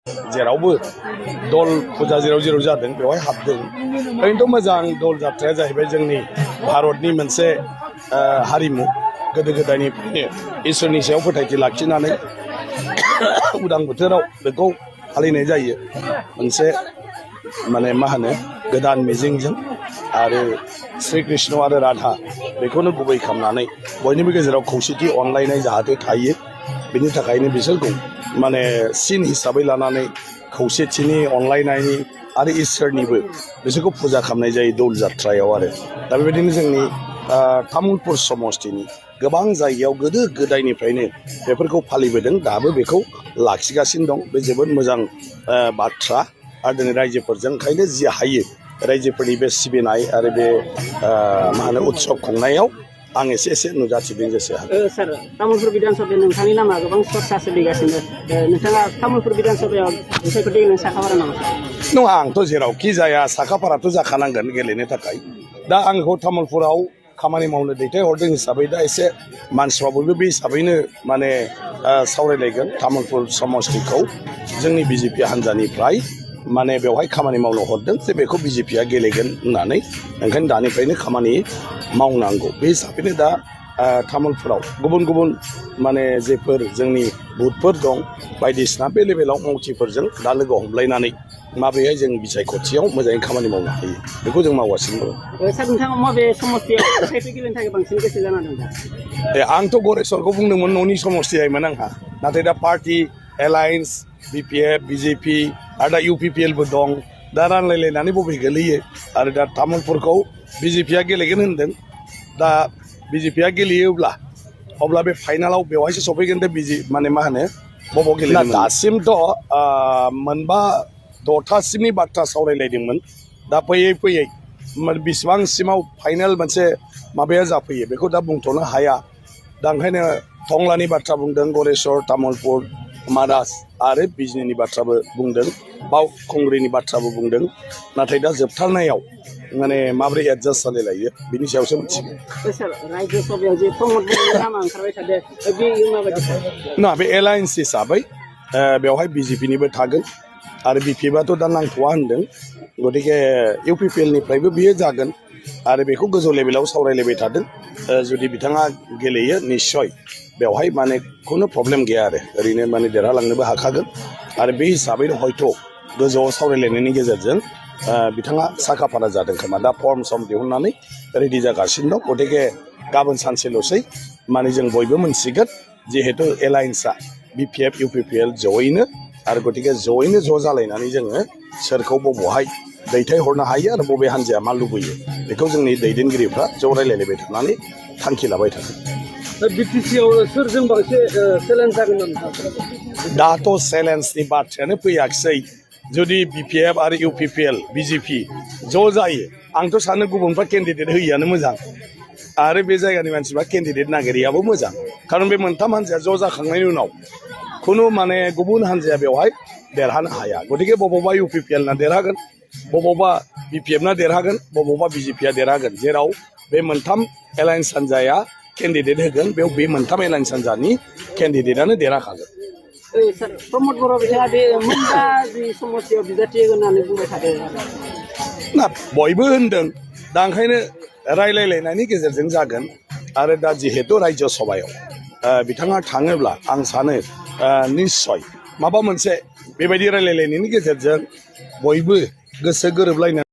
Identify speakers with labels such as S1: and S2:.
S1: जेरावबो दल फुजा जेराव जादों बेवहाय हाबदों। ओरैनोथ' मोजां दल जात्राया जाहैबाय जोंनि भारतनि मोनसे हारिमु गोदो गोदायनिफ्रायनो इसोरनि सायाव फोथायथि लाखिनानै उदां बोथोराव बेखौ फालिनाय जायो मोनसे माने मा होनो गोदान मिजिंजों आरो श्री कृष्ण आरो राधा बेखौनो गुबै खालामनानै बयनिबो गेजेराव खौसेथि अनलायनाय जाहाथे थायो बेनि थाखायनो बिसोरखौ माने सिन हिसाबै लानानै खौसेथिनि अनलायनायनि आरो इसोरनिबो बिसोरखौ फुजा खालामनाय जायो दौल जात्रायाव आरो दा बेबायदिनो जोंनि तामुलपुर समस्तिनि गोबां जायगायाव गोदो गोदायनिफ्रायनो बेफोरखौ फालिबोदों दाबो बेखौ लाखिगासिनो दं बे जोबोद मोजां बाथ्रा आरो दिनै रायजोफोरजों ओंखायनो जि हायो रायजोफोरनि बे सिबिनाय आरो बे मा होनो उत्सब खुंनायाव आं एसे नुजाथिदों जेसे
S2: सार तामुलपुर बिधान सभायाव नोंथांनि नामा गोबां चर्चा सोलिगासिनो नोंथाङा तामुलपुर बिधान सभायाव सायख'थि गेलेनो साखाफारा नामा
S1: नङा आंथ' जेरावखि जाया साखाफाराथ' जाखानांगोन गेलेनो थाखाय दा आंखौ तामुलपुराव खामानि मावनो दैथायहरदों हिसाबै दा एसे मानसिफ्रा बयबो बे हिसाबैनो माने सावरायलायगोन तामुलपुर समस्तिखौ जोंनि बिजेपि हान्जानिफ्राय माने बेवहाय खामानि मावनो हरदों जे बेखौ बिजेपिया गेलेगोन होननानै ओंखायनो दानिफ्रायनो खामानि मावनांगौ बे हिसाबैनो दा तामुलपुराव गुबुन गुबुन माने जेफोर जोंनि बुथफोर दं बायदिसिना बे लेभेलाव मावथिफोरजों दा लोगो हमलायनानै माबेहाय जों बिसायख'थियाव मोजाङै खामानि मावनो हायो बेखौ जों मावगासिनो दं।
S2: सार नोंथाङा माबे समस्तियाव सायख'थि गेलेनो थाखाय बांसिन गोसो जाना दं?
S1: आंथ' गरेस्वरखौ बुंदोंमोन न'नि समस्ति जायोमोन आंहा नाथाय दा पार्टि एलायन्स बिपिएफ बिजेपि आरो दा इउपिपिएलबो दं दा रानलायलायनानै बबे गोलैयो आरो दा तामुलपुरखौ बिजेपिया गेलेगोन होनदों दा बिजेपिया गेलेयोब्ला अब्ला बे फाइनालाव बेवहायसो सफैगोन दे माने मा होनो बबाव गेलेनो दासिमथ' मोनबा द'थासिमनि बाथ्रा सावरायलायदोंमोन दा फैयै बेसेबांसिमाव फाइनाल मोनसे माबाया जाफैयो बेखौ दा बुंथ'नो हाया दा ओंखायनो टंलानि बाथ्रा बुंदों गरेस्वर तामुलपुर मानास आरो बिजनीनि बाथ्राबो बुंदों बावखुंग्रिनि बाथ्राबो बुंदों नाथाय दा जोबथारनायाव माने माबोरै एडजास्ट जालायलायो बिनि सायावसो मिथिगौ ना बे एलायन्स हिसाबै बेवहाय बिजेपिनिबो थागोन आरो बिपिएफआथ' दा नांथ'वा होनदों गतिके इउपिपिएलनिफ्रायबो बियो जागोन आरो बेखौ गोजौ लेभेलाव सावरायलायबाय थादों जुदि बिथाङा गेलेयो निस्सय बेवहाय माने खुनु प्रब्लेम गैया आरो ओरैनो माने देरहालांनोबो हाखागोन आरो बे हिसाबैनो हयथ' गोजौआव सावरायलायनायनि गेजेरजों बिथाङा साखाफारा जादों खोमा दा फर्म सम दिहुननानै रेडि जागासिनो दं गतिके गाबोन सानसेल'सै माने जों बयबो मोनसिगोन जिहेतु एलायन्सआ बिपिएफ इउपिपिएल जयैनो आरो गतिके जयैनो ज' जालायनानै जोङो सोरखौ बबावहाय दैथायहरनो हायो आरो बबे हान्जाया मा लुबैयो बेखौ जोंनि दैदेनगिरिफ्रा ज' रायलायलायबाय थानानै थांखि लाबाय थागोन।
S2: बिटिसिआव सोरजों बांसिन चेलेन्ज जागोन
S1: दाथ' चेलेन्जनि बाथ्रायानो फैयाखिसै जुदि बिपिएफ आरो इउपिपिएल बिजेपि ज' जायो आंथ' सानो गुबुनफ्रा केन्डिडेट होयियानो मोजां आरो बे जायगानि मानसिफ्रा केन्डिडेट नागिरियाबो मोजां खारन बे मोनथाम हान्जाया ज' जाखांनायनि उनाव खुनु माने गुबुन हान्जाया बेवहाय देरहानो हाया गतिके बबावबा इउपिपिएलना देरहागोन बबावबा बिपिएफना देरहागोन बबावबा बिजेपिया देरहागोन जेराव बे मोनथाम एलायन्स हान्जाया केन्डिडेट होगोन बेयाव बे मोनथाम एलायन्स हान्जानि केन्डिडेटआनो देरहाखागोन।
S2: सार प्रमद बर' बिथाङा बे मोनबा जि समस्तियाव बिजाथि होननानै बुंबाय थादों
S1: ना बयबो होनदों दा ओंखायनो रायलायलायनायनि गेजेरजों जागोन आरो दा जिहेतु रायजो सभायाव बिथाङा थाङोब्ला आं सानो निस्सय माबा मोनसे बेबायदि रायलायलायनायनि गेजेरजों बयबो गोसो गोरोबलायनो